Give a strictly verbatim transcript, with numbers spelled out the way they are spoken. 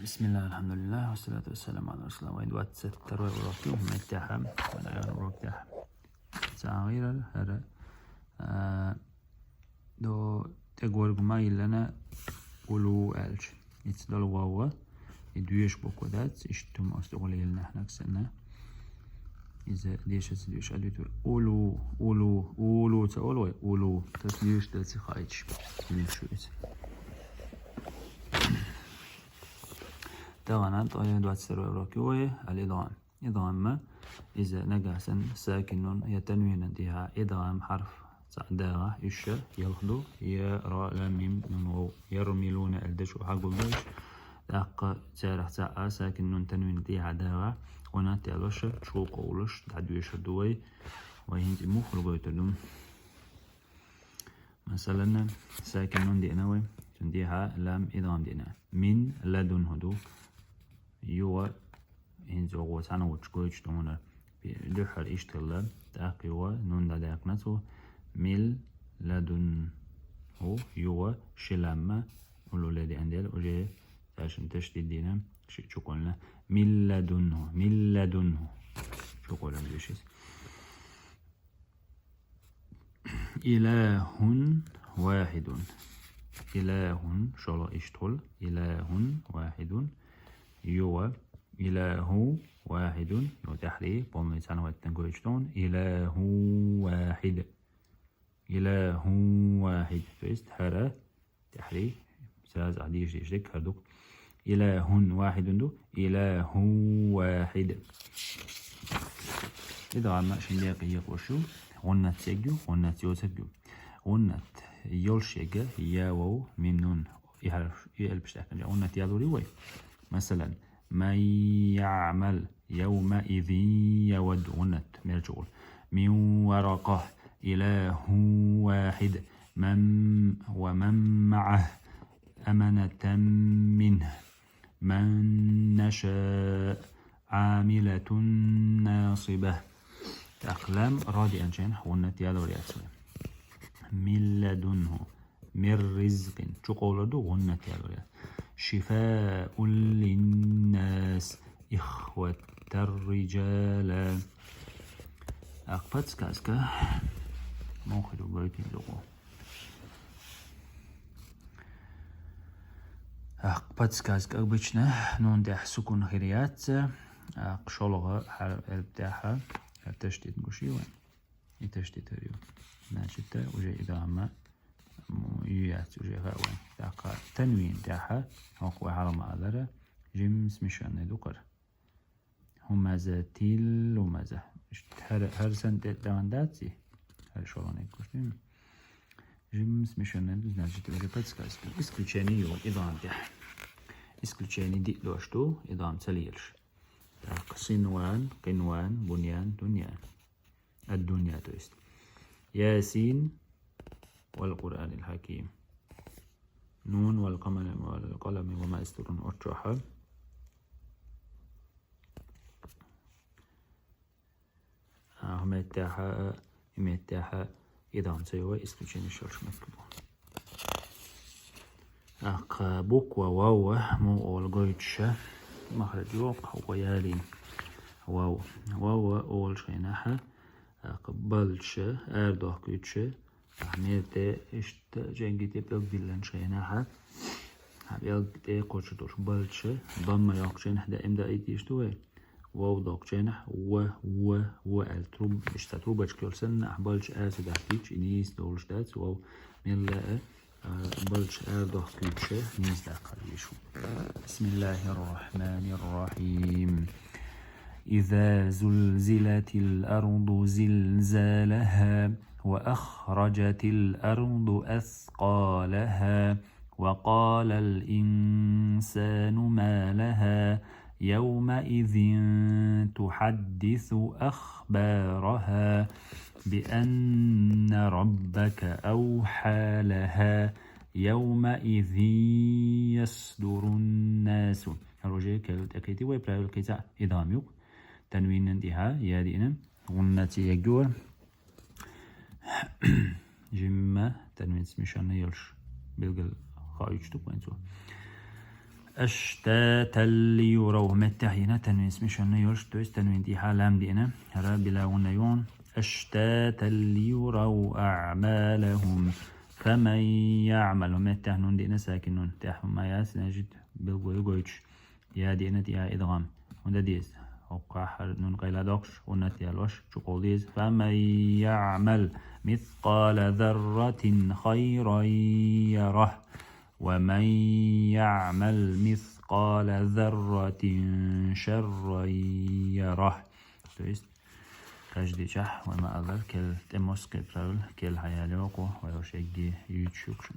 بسم الله، الحمد لله، والصلاة والسلام على رسول الله. Вай двадцать второй урок ю, меттяха, вай урок тяха. Цагира, хара, а, до тегорг ма иллана улу алч. Ицдал вава, и движ буква дац, иштум астугли илнахнаксана. Иза дешац движ адвитур. Улу, улу, улу, ца олой, улу. Тас движ дац хайч. Движ шу из. Тагана, то двадцать второй урок ю, аль-идрам. Идрам ма, иза нагасан сакинун я танвинан диха идрам харф ца дага, иша, ялхду, я, ра, лам, мим, нун, вав. Ярмилуна аль дашу хагулдаш, дакка царах ца а сакинун танвин диха дага, гъуннат ялуша, чу къовлуш, дадвиша дуай, вай хинзи мухру гойтадум. Масалана, сакинун диъна вай, цун диха лам идрам диъна. Мин ладун худу. Юа, хинзи огъо цана уч гойч тумуна. Дуьххьар иштхилла, тахки юа, нун да дакнацу. Мил ладун ху, юа, шиламма, улу леди андел, уже сашин ташдид диъна, ши чукъулна. Мил ладун ху, мил ладун ху. Чукъулна бишис. إله واحد. إله, шола иштхул. إله واحد. Юа. إله واحد. Ю тахри, полный цана ваттан гойчтон. إله واحد. إله واحد. То есть, хара, тахри, сразу адиш диш дик хардук. إله واحد ду, إله واحد. Идрам ма шин декъи йикъушу. Гъуннат сегю, гъуннат йоцагю. Гъуннат йолш ега, я, вав, мим, нун. И харф, и аль пиштахкан. Гъуннат ялури вай. Масалан, من يعمل يومئذ يود, гъуннат, мел чугъул. من ورقة, إله واحد. من, ومن معه أمنة منه. من نشاء عاملة ناصبة. Так, лам ра диъначен гъуннат ялур яцуй. من لدنه. من رزق. Чу къовладу гъуннат ялур яц. شفاء للناس. إخوة الرجال. Так, подсказка. Мохиду гойтин дугу. Так, подсказка обычно. Нун тахь сукун хириятца. Так, шолгъа хар элп тахьа. Хар ташдид гуши вай. И ташдид хар ю. Значит, уже идрам ма, м, ю яц, уже ха вай. Так, танвин тахьа. Хокъ вай харама алара. Жим смешанный дукъар. همزة, تل همزة. Хар, хар сан те даван даци. Хар шолгъа не куштин. Жим смешанный, значит, уже подсказка. Исключение ю, идрам тахь. Исключение диъ дош ду, идрам цалиелш. Так, صنوان, قنوان, بنيان, دنيان. الدنيا, то есть. يس والقرآن الحكيم. نون والقمل-, والقلم وما يسطرون. Орчохьа. А, хӀуметтехьа, хӀуметтехьа, идрам ца йой, исключение шалш меккубу. Так, буква вав, му ол гойтуша, махраджо, хӀугъа ялин. Вав. Вав ол шайнахьа, так, балча, ардох гуйтуша, Ахмете ишта женгите пӀелг диллан шайнахьа. Хьа пӀелг тӀе кхочу долуш балча, бамма йоккхученахь даим даийта йиш ду вай. Вов доккхученахь, ва, ва, ва аьлла труб-, ишта трубочка йолу санна, ахь балча аса дахкийча, и нийса долуш дац, вов мелла а, а, балча ара дохкуьйтуша, нийса даккхар йиш ву. بسم الله الرحمن الرحيم. إذا زلزلت الأرض زلزالها وأخرجت الأرض أثقالها وقال الإنسان ما لها يومئذ تحدث أخبارها بأن ربك أوحى لها يومئذ يصدر الناس. Хьалхоже кел тӀекхийти вай правил кхийца идрам юкъ. Танвинан тӀехьа я диъна, гӀунна ца ягор. Жимма танвин смешанный йолуш билгал хаийча ду вайн цо. أشتاتا ليروا. Меттехь йина танвин смешанна йолуш, то есть танвин тӀехьа лам диъна. ХӀара била гӀунна юн. أشتاتا ليروا أعمالهم. فمن يعمل. Меттехь нун диъна сакин нун. Тяхьу ма яс, значит, билггой гойтуш. Я диъна тӀехьа идгӀам. ХӀунда деза? Оккха хӀара нун къайла доккхуш, гӀуннат ялош, чукъол деза. فمن يعمل مثقال ذرة خيرا يره. ومن يعمل مثقال ذرة شرا يره. То есть, каждый чахь, вай ма аллар, кел тӀемос кхе правил, кел хьаяли окъу, вай ош эгги юьйцуш юкшун.